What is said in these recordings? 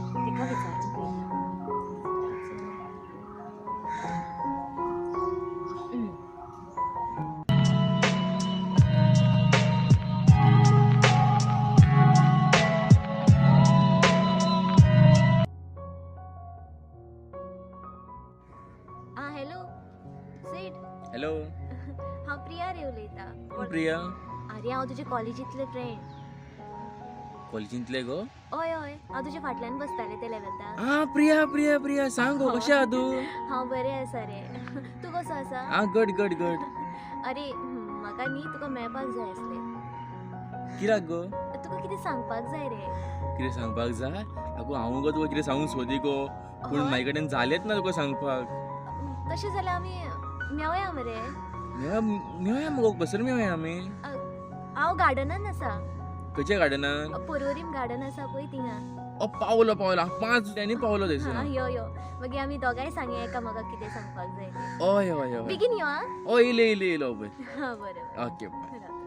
तेका विचारून पळयता. आं हॅलो सेठ. हॅलो. हांव प्रिया रे उलयतां. कोण प्रिया? आरे, हांव तुजे कॉलेजींतलें फ्रेंड. कॉलेजींतले गो? हय हय, हांव तुज्या फाटल्यान बसतालें ते लेवॅन्थाक. आ प्रिया प्रिया प्रिया, सांग गो, कशें आहा तूं? हांव बरें आसा रे, तूं कसो आसा? आ गड गड गड. अरे, म्हाका न्ही तुका मेळपाक जाय आसलें. कित्याक गो? तुका कितें सांगपाक जाय रे. कितें सांगपाक जाय? आगो, हांव गो तुका कितें सांगूंक सोदी गो, पूण म्हाजे कडेन जालेंच ना तुका सांगपाक. तशें जाल्यार आमी मेवया मरे. मेवया, मेवया मगो, कसर मेवया आमी? हांव गार्डनान आसा. खंयच्या गार्डनान? पोरवरीम गार्डन आसा पळय थिंगा. ओ पावलो पावलो, हांव 5 मिनटांनी पावलो थंयसर. हां, यो यो, मागीर आमी दोगांय सांगया एकामेकाक कितें सांगपाक जाय तें. हय हय हय. बेगीन यो आं. हय, येयले येयले येयलो पळय. हां, बरें. Okay, bye. राव.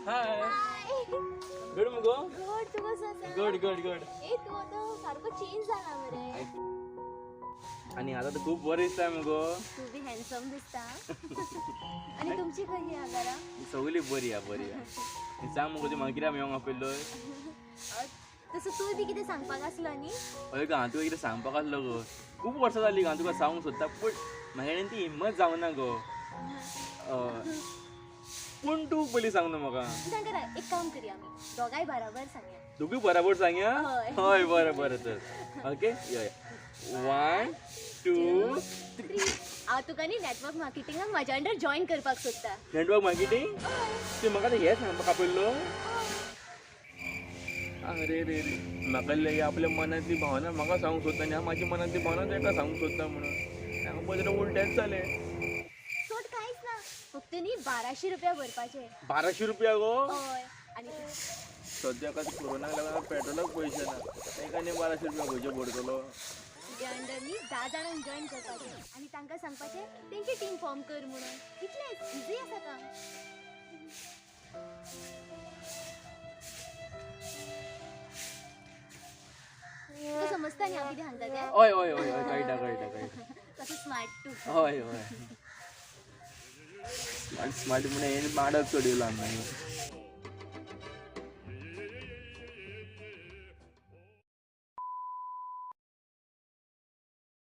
हाय, गुड मगो? गुड, तूं कसो आसा? Good good good. ए, तूं आतां सारको चेंज जाला मरे. आनी आतां तर खूब बरें दिसता मगो. तूं बी हँडसम दिसता. आनी तुमची कशी आहा घरा? सगळी बरी आहा, बरी आहा. सांग मगो, तूं म्हाका कित्याक मेळोंक आपयल्लो? तसो तूं बी कितें सांगपाक आसलो न्ही? हय गो, हांव तुका कितें सांगपाक आसलो गो. खूब वर्सां जालीं गो हांव तुका सांगूंक सोदता, पूण म्हाजे कडेन ती हिम्मत जावना गो. पूण तूं पयलीं सांग न्हू म्हाका. सांग, एक काम करया, आमी दोगांय बराबर सांगया. दोगूय बराबर सांगया. हय. हय, बरें बरें तर ओके, यो यो, 1 2 3. हांव तुका न्ही नॅटवर्क मार्केटिंगाक म्हाज्या अंडर जॉयन करपाक सोदता. Network marketing? तूं म्हाका आतां हें सांगपाक आपयल्लो? अरे रे रे, म्हाका लेगीत आपल्या मनांतली भावना म्हाका सांगूंक सोदता आनी हांव म्हाजी मनांतली भावना ताका सांगूंक सोदता म्हणून हांगा पळय उलटेंच जालें. चड कांयच ना, फक्त न्ही 1200 रुपया भरपाचे. 1200 रुपया गो? हय, आनी सद्याक आतां कोरोनाक लागून पेट्रोलाक पयशे ना, ताका आनी 1200 रुपया खंयचे भरतलो? तुज्या अंडर न्ही 10 जाणांक जॉयन करपाचें आनी तांकां सांगपाचें तेंची टीम फॉर्म कर म्हणून. इतलेंच, इजी आसा काम. तुका समजता न्ही हांव कितें सांगता तें? हय हय हय हय, कळटा कळटा कळटा. कसो स्मार्ट तूं. हय हय, स्मार्ट स्मार्ट म्हणून हें माडक चडयला आमी.